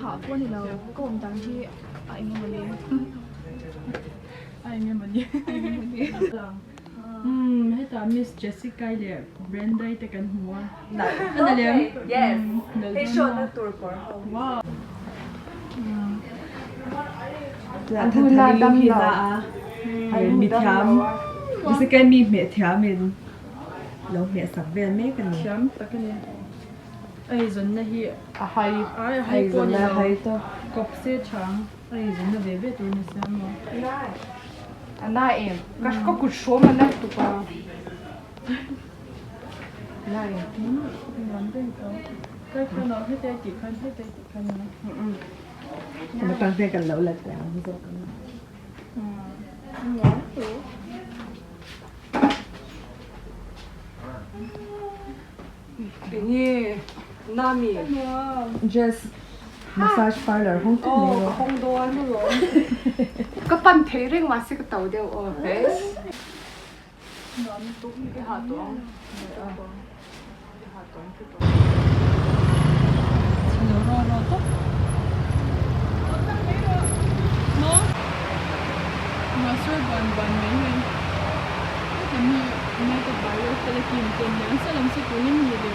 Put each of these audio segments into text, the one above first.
Hah pawh ni lo ka awm dan hi a eng emaw ni a eng emaw ni Umm hetah Miss Jessica i leh Brenda i te kan hmu a a na lem Yes hei show na tur kawr ho Wow Than than i lu hi na a mi thiam Jessica i mi hmeh thiam in lo hmeh sak vel mek a ni. Thiam tak a ni. A eizawnna hi a hai ai a hai pawh a ni lo kawp se chang a eizawnna ve ve tur ni sia maw. A na em ka kut hrawm a na tuk a. Na em nuam reng tho kai khan aw heti a tih khan heti a tih khan a. Ka tang te kan lo la teh ang zawk ang. Nuam tho. Enge Nami Jess massage parlour hawng tep mai rawh. Hawng dawn alawm. Ka pan thei reng mahse ka to deuh aw. Nuam tuk i ha tawh ang. I ha tawh ang tawh. Chhelo ro ro tawp. Maw? Mahsur buan buan mai hei. Heti mi makeup by Ruatfela Kim te an nia. Salam chu tunin mi le.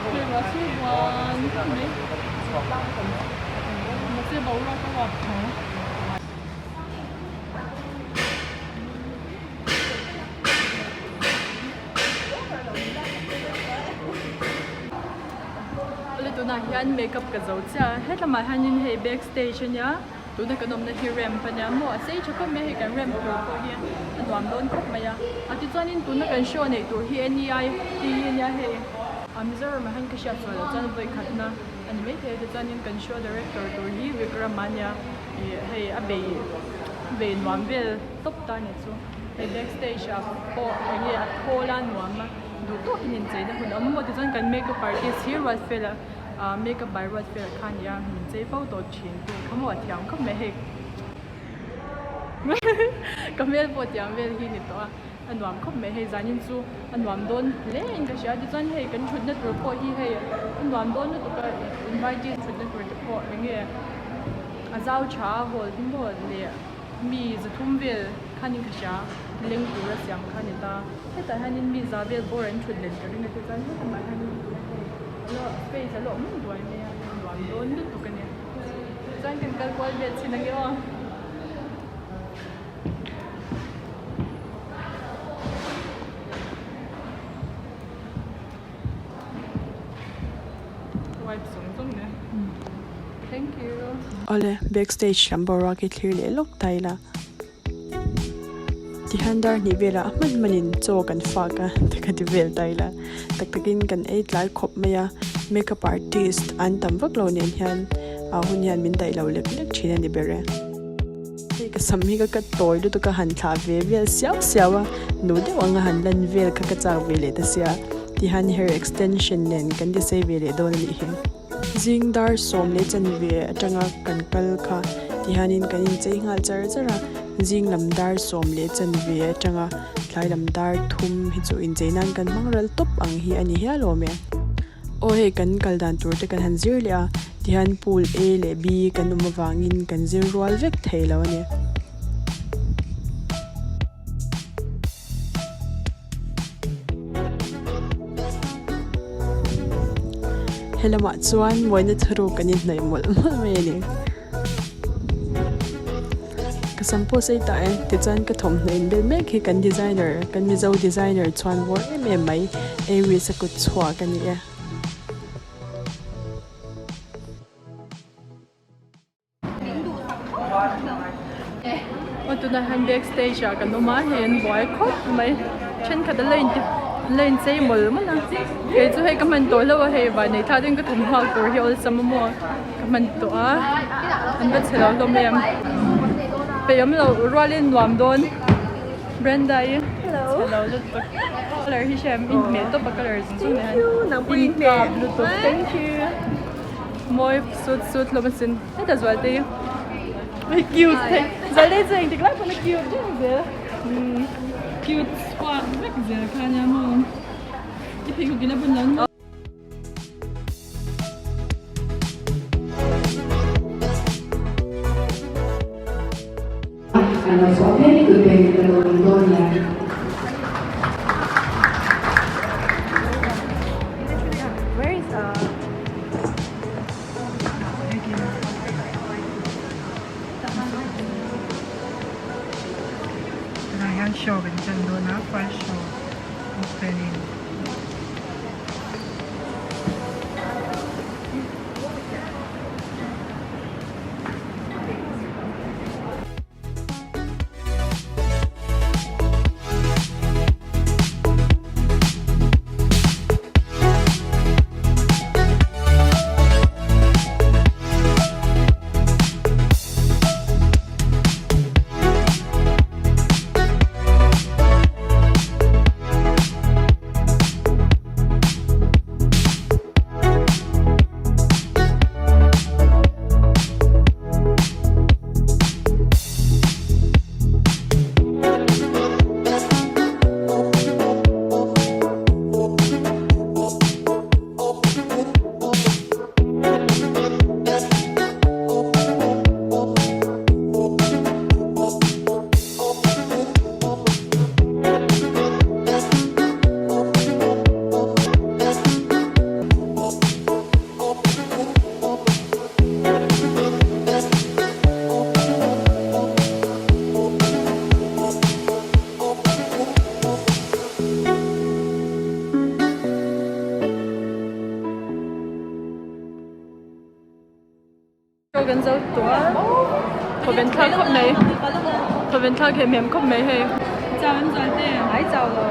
Hei mahsur buan buan mai. Mahse boruak a huap tho. Awle tunah hian makeup ka zo chiah a hetlamah hianin hei back stage a nia tuna kan awmna hi ramp a nia maw a sei tha khawp mai a hei kan ramp tur pawh hi a nuam dawn khawp mai a a tichuanin tuna kan show neih tur hi N E I T a nia hei a Mizoram ah hian ka hriat chhuah loh chuan vawi khatna a ni maithei a tichuanin kan show director tur hi Vikram a nia ih hei a bei bei nuam vel tawp ta a ni chu. Hei back stage ah pawh eng nge a thawl a nuam a duh tawkin incheina hun a awm maw tichuan kan makeup artist hi Ruatfela ah makeup by Ruatfela kha a ni a min chei fo tawh thin tu kha maw a thiam khawp mai hei ka hmel pawh tiang vel hi ni tawh a a nuam khawp mai hei zanin chu a nuam dawn hle in ka hria tichuan hei kan thutna tur pawh hi hei a nuam dawn lutuk a invitee thutna tur te pawh eng nge a zau tha a hall hi maw leh mi zathum vel khanin ka hria leng tura siam kha a ni ta hetah hianin mi za vel bawr an thut len ka ring a tichuan helamah hianin hei a space a la awm duai mai a nuam dawn lutuk a ni chuan kan kal kual vel chin ang e aw. Wipe zawng zawng nen thank you. Awle, backstage lam boruak hi thlir leh lawk ta ila. Tihian dar hnih velah a hman hmanin chaw kan fak a ti ka ti vel ta ila. Tak takin kan ei tlai khawp mai a, makeup artist an tam vak lo nen hian a hun hian min daih lo lek lek thin a ni ber e. Hei ka sam hi ka cut tawi lutuk a han thlah ve vel siau siau a, nu deuh anga han lan vel kha ka chak ve leh ta sia, tihian hair extension nen kan ti sei ve leh dawn a nih hi. Zing dar sawm leh chanve atanga kan kal kha tihianin kan inchei nghal char char a, zing lam dar sawm leh chanve atanga tlai lam dar thum hi chu inchei nan kan hmang ral tawp ang hi a ni hial awm e. Aw hei kan kal dan tur te kan han zir leh a, tihian pool A leh B kan awm avangin kan zir rual vek thei lo a ni. Helamah chuan mawina thuru kan inhnawih mawlh mawlh mai a ni. Ka sam pawh sei ta e, tichuan ka thawmhnaw inbel mek hi kan designer, kan Mizo designer chuan vawr em em mai, Aries a kut chhuak a ni e. Aw tunah hian back stage ah kan awm a, hei an buai khawp mai, thenkhat an la inti an la inchei mawlh mawlh a, kei chu hei ka hman tawh hlauh a, hei vannei thla ten ka thawmhnaw tur hi awlsam a maw. Ka hman tawh a, an va chhe lo hlawm em. Peih awm lo rualin nuam dawn Brenda i chhe lo lutuk colour hi hriat in hmeh tawp a colour zawng zawng nen in kap lutuk thank you mawi sut sut hlawm asin heta Zualtei hi cute thei Zualtei chu engtik lai pawn a cute reng zel. Cute chhuak vek zel kha nia maw. I pheikhawk i la bun lo ni maw. Tunah hian show kan chan dawn a first show opening. Show kan zo tawh a, thawven thlak khawp mai, thawven thlak hem hem khawp mai hei. Chau an zual te? Ai chau lo.